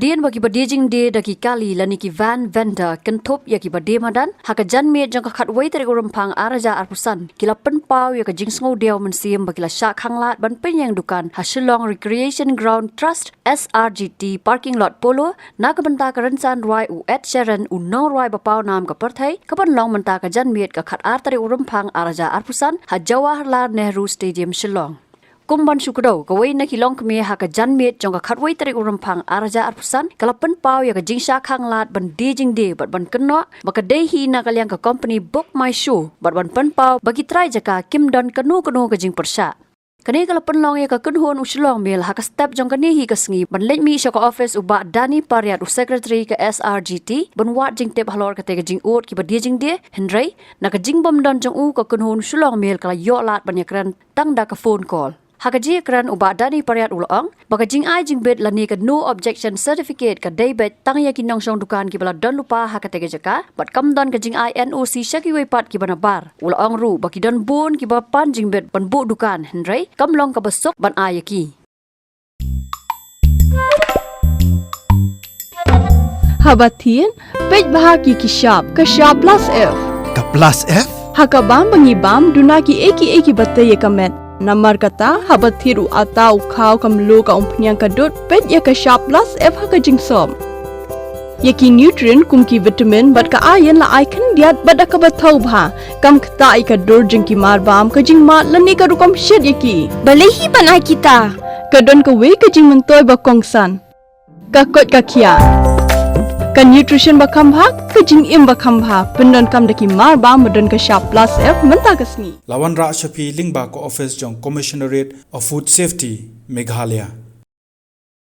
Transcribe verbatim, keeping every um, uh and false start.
Hadien ba ki ba die jingdie da ki kali lane ki van vendor kynthup ïa ki ba die madan, ha ka janmiet jong ka khatwei tarik u Rymphang ar hajar arphew san, ki la pynpaw ïa ka jingsngewdiaw mynsiem ba ki la shah khanglad ban pynïeng dukan ha Shillong Recreation Ground Trust, S R G T, parking lot Polo, na ka bynta ka rynsan rwai u Ed Sheeran, u nongrwai ba paw nam ka pyrthei, ka ban long mynta ka janmiet ka khatar tarik u Rymphang ar hajar arphew san, ha Jawaharlal Nehru Stadium, Shillong. Kum ban shu kdew, kawei na ki longkmie ha ka janmiet jong ka khatwei tarik u Rymphang ar hajar arphew san, ka la pynpaw ïa ka jingshah khanglad ban die jingdie bad ban kynnoh ba ka dei hi na ka liang ka kompani Book My Show, bad ban pynpaw ba ki trai jaka kim don kano kano ka jingpyrshah. Kane ka la pynlong ïa ka kynhun u Shillong Mail ha ka step jong kane hi ka sngi ban leit mih sha ka office u Bah Dani Pariat, u secretary ka S R G T, ban wad jingtip halor kata ka jingud ki ba die jingdie, hynrei na ka jingbym don jong u, ka kynhun u Shillong Mail ka la ïoh lad ban ïakren tang da ka phone call. Ha ka jingïakren, u Bah Dani Pariat u la ong ba ka jingai jingbit lane ka no objection certificate ka dei beit tang ïa ki nongshong dukan ki ba la don lypa ha kata ka jaka, bad kam don ka jingai N O C sha kiwei pat ki ba nabar. U la ong ruh ba ki don bun ki ba pan jingbit ban buh dukan, hynrei kam long ka ba suk ban ai ïa ki. Haba thied, peit bha ïa ki shap, ka shap plus F. Ka plus F? Ha ka bam ba ngi bam, duna kiei kiei ki ba tei ïa ka met. Namar kata, haba thied u atta, u khaw, ka mluh, ka umphniang, ka dud, peit ïa ka shap plus F ha ka jingsop. Ïa ki nutrient kum ki vitamin bad ka iron la ai khyndiat bad da ka ba thaw bha. Kam ktah ïa ka dur jong ki mar bam, ka jingmad lane ka rukom shet ïa ki. Balei hi ban ai kita? Ka don kawei ka jingmyntoi ba kongsan. Ka koit ka khiah. Ka nutrition ba kham bha, ka jingim ba kham bha. Pyndonkam da ki mar bam ba don ka shap plus F mynta ka sngi. La wanrah sha phi lyngba ka office jong Commissionerate of Food Safety, Meghalaya.